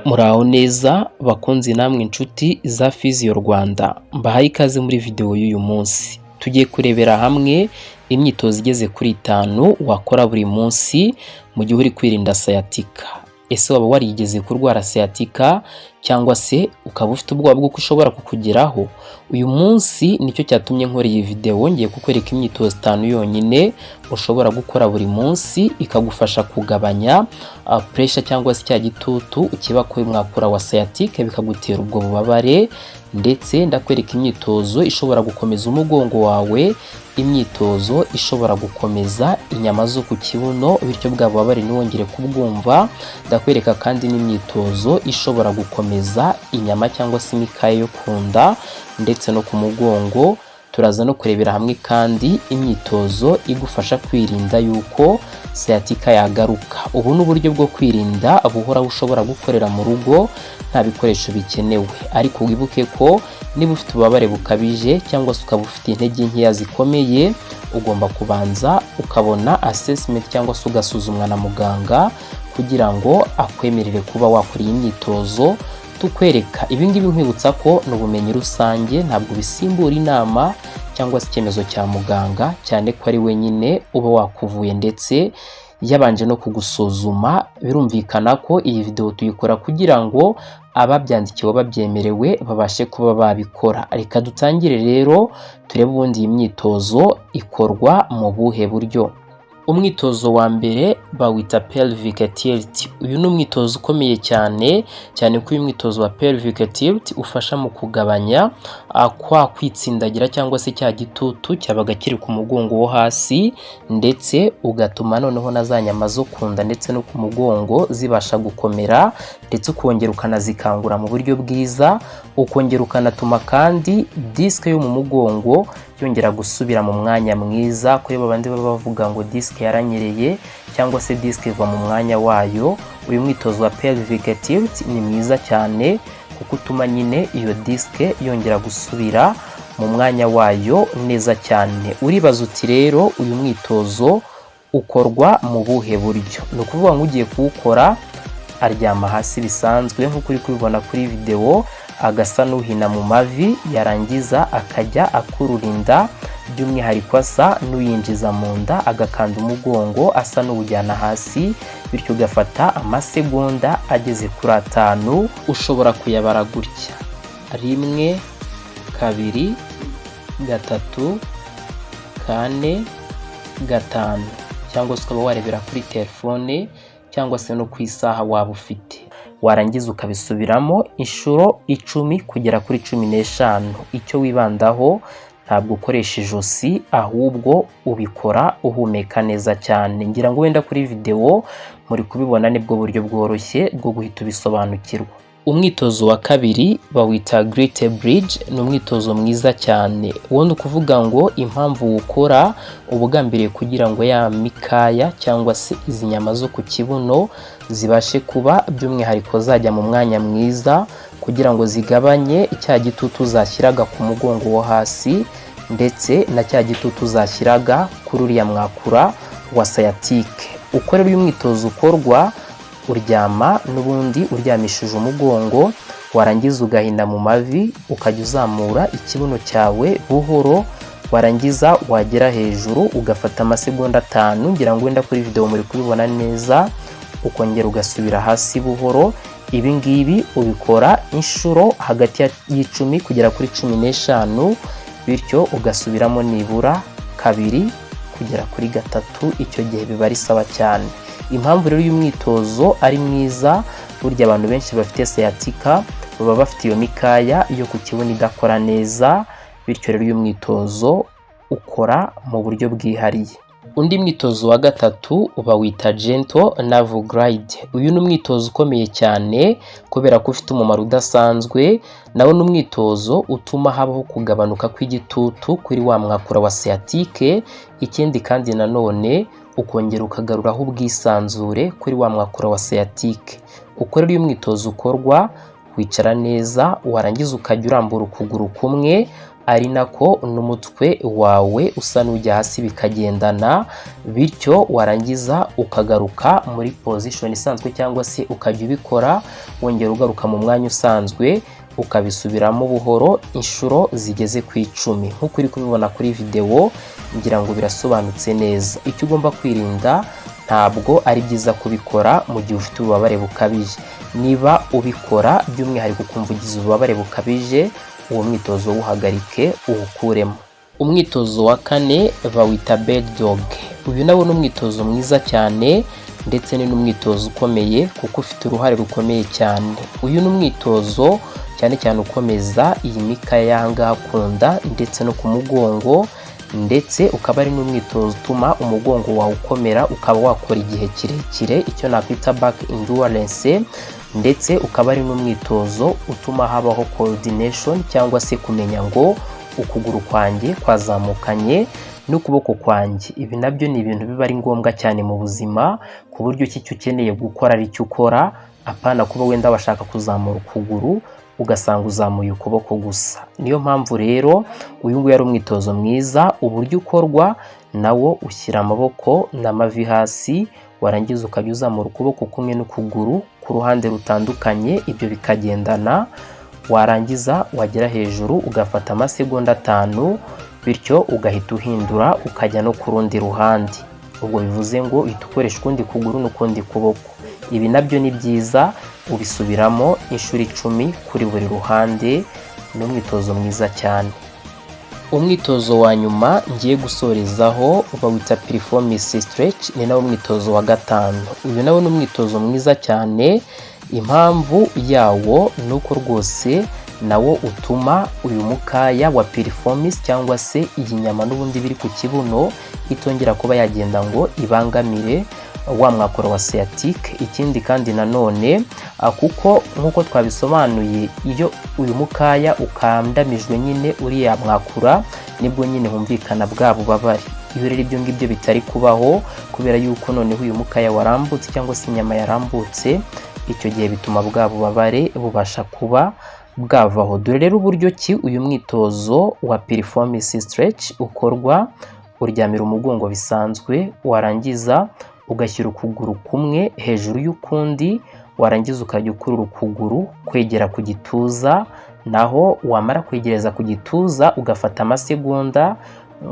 Muraho neza bakunzi namwe inshuti za Physio Rwanda, mbahaye ikaze muri video y'uyu munsi. Tugiye kurebera hamwe imyitozo igeze kuri itanu wakora buri munsi mu gihe uri kwirinda sciatica. Ese waba warigeze kurwara sciatica cyangwa se ukaba ufite ubwoba bw'uko ushobora kukugeraho? Uyu munsi nicyo cyatumye nkora iyi video, ngiye kukwereka imyitozo itanu yonyine ushobora gukora buri munsi ikagufasha kugabanya pressure cyangwa se cya gitutu kiba kuri mwakura wa sciatique, bikagutera ubwo bubabare. Ndetse ndakwereka imyitozo ishobora gukomeza umugongo wawe, imyitozo ishobora gukomeza inyama zo ku kibuno, bityo bwa bubabare ntiwongere kubwumva. Ndakwereka kandi n'imyitozo ishobora gukomeza inyama cyangwa se imikaya yo ku nda ndetse no ku mugongo. Turaza no kurebera hamwe kandi imyitozo igufasha kwirinda yuko sciatica yagaruka. Ubu ni uburyo bwo kwirinda buhoraho ushobora gukorera mu rugo nta bikoresho bikenewe, ariko wibuke ko niba ufite ububabare bukabije cyangwa se ukaba ufite intege nkeya zikomeye, ugomba kubanza ukabona assessment cyangwa se ugasuzumwa na muganga kugira ngo akwemerere kuba wakora iyi myitozo tukwereka. Ibi ngibi nkwibutsa ko ni ubumenyi rusange, ntabwo bisimbura inama cyangwa se icyemezo cya muganga, cyane ko ari wenyine uba wakuvuye ndetse yabanje no kugusuzuma. Birumvikana ko iyi video tuyikora kugira ngo ababyandikiwe babyemerewe babashe kuba babikora. Reka dutangire rero turebe ubundi iyi myitozo ikorwa mu buhe buryo. Umwitozo wa mbere bawita pelvic tilt. Uyu ni umwitozo ukomeye cyane cyane ko uyu mwitozo wa pelvic tilt ufasha mu kugabanya kwa kwitsindagira cyangwa se cya gitutu cyabaga kiri ku mugongo wo hasi, ndetse ugatuma noneho na za nyama zo ku nda ndetse no ku mugongo zibasha gukomera, ndetse ukongera ukanazikangura mu buryo bwiza, ukongera ukanatuma kandi disque yo mu mugongo yongera gusubira mu mwanya mwiza. Kuri babandi baba bavuga ngo disque yaranyereye cyangwa se disque iva mu mwanya wayo, uyu mwitozo wa pelvic tilt ni mwiza cyane kuko utuma nyine iyo disque yongera gusubira mu mwanya wayo neza cyane. Uribaza uti: "Rero uyu mwitozo ukorwa mu buhe buryo?" Ni ukuvuga ngo ugiye kuwukora aryama hasi bisanzwe nk'uko uri kubibona kuri videwo, agasa n'uhina mu mavi, yarangiza akajya akurura inda, by'umwihariko asa n'uyinjiza mu nda, agakanda umugongo asa n'uwujyana hasi, bityo ugafata amasegonda ageze kuri 5. Ushobora kuyabara gutya: 1, 2, 3, 4, 5, cyangwa se ukaba warebera kuri telefone cyangwa se no ku isaha waba ufite. Warangiza ukabisubiramo inshuro 10 kugera kuri 15. Icyo wibandaho, ntabwo ukoresha ijosi, ahubwo ubikora uhumeka neza cyane. Ngira ngo wenda kuri videwo muri kubibona, nibwo buryo bworoshye bwo guhita ubisobanukirwa. Umwitozo wa kabiri bawita glute bridge. Ni umwitozo mwiza cyane. Uwo ni ukuvuga ngo impamvu wukora, uba ugambiriye kugira ngo ya mikaya cyangwa se izi nyama zo ku kibuno zibashe kuba by'umwihariko zajya mu mwanya mwiza, kugira ngo zigabanye cya gitutu zashyiraga ku mugongo wo hasi ndetse na cya gitutu zashyiraga kuri uriya mwakura wa sciatique. Uko rero uyu mwitozo ukorwa, uryama n'ubundi uryamishije umugongo, warangiza ugahina mu mavi, ukajya uzamura ikibuno cyawe buhoro, warangiza wagera hejuru ugafata amasegonda 5. Ngira ngo wenda kuri video muri kubibona neza. Ukongera ugasubira hasi buhoro. Ibi ngibi ubikora inshuro hagati y'10 kugera kuri 15, bityo ugasubiramo nibura kabiri kugera kuri gatatu. Icyo gihe biba ari sawa cyane. Impamvu rero uyu mwitozo ari mwiza, burya abantu benshi bafite sciatica baba bafite iyo mikaya yo ku kibuno idakora neza, bityo rero uyu mwitozo ukora mu buryo bwihariye. Undi mwitozo wa gatatu bawita gentle navel glide. Uyu ni umwitozo ukomeye cyane kubera ko ufite umumaro udasanzwe. Nawo ni umwitozo utuma habaho kugabanuka kw'igitutu kuri wa mwakura wa sciatique. Ikindi kandi nanone ukongera ukagaruraho ubwisanzure kuri wa mwakura wa sciatique. Uko rero uyu mwitozo ukorwa, wicara neza, warangiza ukajya urambura ukuguru kumwe. Ari nako n'umutwe wawe usa n'ujya hasi bikagendana. Bityo warangiza ukagaruka muri position isanzwe, cyangwa se ukajya ubikora wongera ugaruka mu mwanya usanzwe, ukabisubiramo buhoro inshuro zigeze ku 10, nk'uko uri kubibona kuri videwo. Ngira ngo birasobanutse neza. Icyo ugomba kwirinda, ntabwo ari byiza kubikora mu gihe ufite ububabare bukabije. Niba ubikora by'umwihariko ukumva ugize ububabare bukabije, uwo mwitozo wuhagarike, uwukuremo. Umwitozo wa kane bawita bird dog. Uyu nawo ni umwitozo mwiza cyane, ndetse ni n'umwitozo ukomeye kuko ufite uruhare rukomeye cyane. Uyu ni umwitozo cyane cyane ukomeza iyi mikaya y'ahangaha ku nda ndetse no ku mugongo, ndetse ukaba ari n'umwitozo utuma umugongo wawe ukomera, ukaba wakora igihe kirekire, icyo nakwita back endurance. Ndetse ukaba ari n'umwitozo utuma habaho coordination, cyangwa se kumenya ngo ukuguru kwanjye kwazamukanye n'ukuboko kwanjye. Ibi nabyo ni ibintu biba ari ngombwa cyane mu buzima, ku buryo ki icyo ukeneye gukora ari cyo ukora, apana kuba wenda washaka kuzamura ukuguru ugasanga uzamuye ukuboko gusa. Niyo mpamvu rero uyu nguyu ari umwitozo mwiza. Uburyo ukorwa nawo, ushyira amaboko n'amavi hasi, warangiza ukajya uzamura ukuboko kumwe n'ukuguru ku ruhande rutandukanye, ibyo bikagendana. Warangiza wagera hejuru ugafata amasegonda 5, bityo ugahita uhindura ukajya no ku rundi ruhande. Ubwo bivuze ngo uhita ukoresha ukundi kuguru n'ukundi kuboko. Ibi nabyo ni byiza, ubisubiramo inshuro 10 kuri buri ruhande. Ni umwitozo mwiza cyane. Umwitozo wa nyuma ngiye gusorezaho bawita piriformis stretch, ni nawo mwitozo wa gatanu. Uyu nawo ni umwitozo mwiza cyane. Impamvu yawo ni uko rwose nawo utuma uyu mukaya wa piriformis, cyangwa se iyi nyama n'ubundi biri ku kibuno, itongera kuba yagenda ngo ibangamire wa mwakura wa sciatique. Ikindi kandi nanone, kuko nk'uko twabisobanuye, iyo uyu mukaya ukandamijwe nyine uriya mwakura, nibwo nyine humvikana bwa bubabare. Iyo rero ibyo ngibyo bitari kubaho, kubera yuko noneho uyu mukaya warambutse cyangwa se inyama yarambutse, icyo gihe bituma bwa bubabare bubasha kuba bwavaho. Dore rero uburyo ki uyu mwitozo wa piriformis stretch ukorwa. Uryamira umugongo bisanzwe, warangiza ugashyira ukuguru kumwe hejuru y'ukundi, warangiza ukajya ukurura ukuguru kwegera ku gituza. Naho wamara kwegereza ku gituza, ugafata amasegonda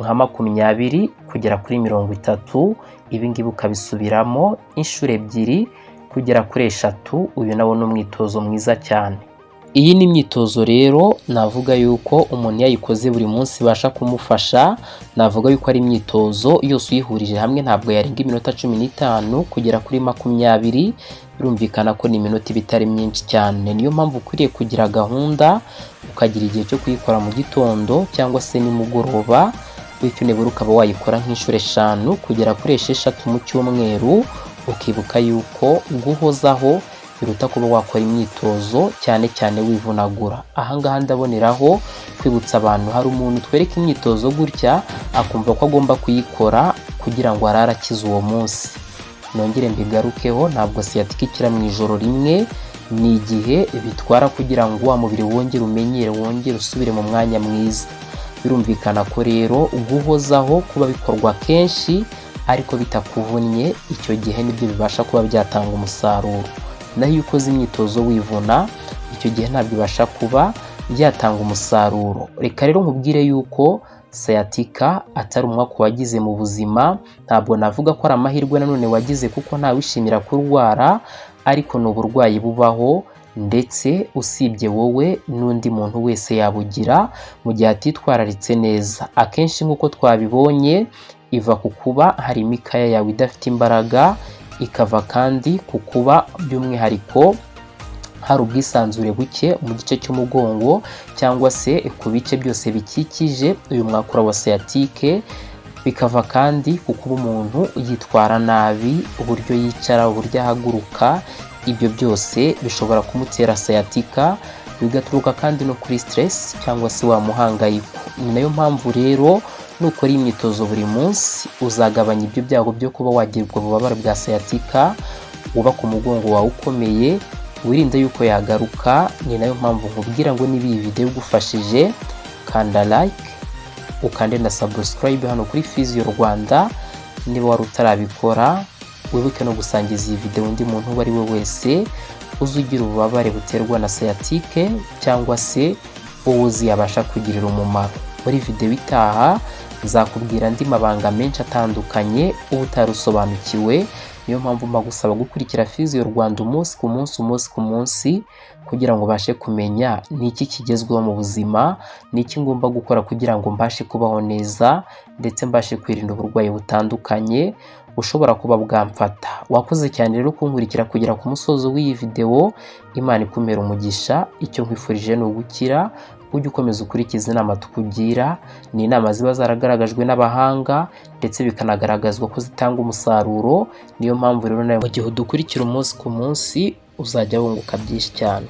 nka 20 kugera kuri 30. Ibi ngibi ukabisubiramo inshuro 2 kugera kuri 3. Uyu nawo ni umwitozo mwiza cyane. Iyi ni imyitozo rero navuga yuko umuntu yayikoze buri munsi ibasha kumufasha. Navuga yuko ari imyitozo yose uyihurije hamwe ntabwo yarenga iminota 15 kugera kuri 20. Birumvikana ko ni iminota iba itari myinshi cyane. Niyo mpamvu ukwiriye kugira gahunda, ukagira igihe cyo kuyikora mu gitondo cyangwa se nimugoroba, bityo nibura ukaba wayikora nk'inshuro 5 kugera kuri 6 mu cyumweru. Ukibuka yuko guhozaho biruta kuba wakora imyitozo cyane cyane wivunagura. Ahangaha ndaboneraho kwibutsa abantu, hari umuntu twereka imyitozo gutya akumva ko agomba kuyikora kugira ngo arare akize uwo munsi. Nongere mbigarukeho, ntabwo sciatique ikira mu ijoro rimwe. Ni igihe bitwara kugira ngo wa mubiri wongere umenyere, wongere usubire mu mwanya mwiza. Birumvikana ko rero guhozaho, kuba bikorwa kenshi ariko bitakuvunnye, icyo gihe nibyo bibasha kuba byatanga umusaruro. Naho iyo ukoze imyitozo wivuna, icyo gihe ntabwo ibasha kuba byatanga umusaruro. Reka rero nkubwire yuko sciatica atari umwaku wagize mu buzima. Ntabwo navuga ko ari amahirwe nanone wagize, kuko ntawishimira kurwara, ariko ni uburwayi bubaho, ndetse usibye wowe n'undi muntu wese yabugira mu gihe atitwararitse neza. Akenshi nk'uko twabibonye, iva ku kuba hari imikaya yawe idafite imbaraga, ikava kandi ku kuba by'umwihariko hari ubwisanzure buke mu gice cy'umugongo cyangwa se ku bice byose bikikije uyu mwakura wa sciatique, bikava kandi ku kuba umuntu yitwara nabi, uburyo yicara, uburyo ahaguruka. Ibyo byose bishobora kumutera sciatica. Bigaturuka kandi no kuri stress cyangwa se wa muhangayiko. Ni nayo mpamvu rero nukora imyitozo buri munsi uzagabanya ibyo byago byo kuba wagira ubwo bubabare bwa sciatica, wubaka umugongo wawe ukomeye, wirinde yuko yagaruka. Ni nayo mpamvu nkubwira ngo niba iyi video igufashije, kanda subscribe, like na share. Kanda like, ukande na subscribe hano kuri Physio Rwanda niba wari utarabikora. Wibuke no gusangiza iyi video undi muntu uwo ari we wese uzi ugira ububabare buterwa na sciatique, cyangwa se uwo uzi yabasha kugirira umumaro. Muri video itaha nzakubwira andi mabanga menshi atandukanye uba utarusobanukiwe. Niyo mpamvu mbagusaba gukurikira Physio Rwanda umunsi ku munsi, umunsi ku munsi, kugira ngo ubashe kumenya ni iki kigezweho mu buzima, ni iki ngomba gukora kugira ngo mbashe kubaho neza, ndetse mbashe kwirinda uburwayi butandukanye bushobora kuba bwamfata. Wakoze cyane rero kunkurikira kugera ku musozo w'iyi video. Imana ikumera umugisha. Icyo nkwifurije ni ugukira. Ujye ukomeza ukurikiza inama tukugira. Ni inama ziba zaragaragajwe n'abahanga, ndetse bikanagaragazwa ko zitanga umusaruro. Niyo mpamvu rero nawe mu gihe udukurikira umunsi ku munsi uzajya wunguka byinshi cyane.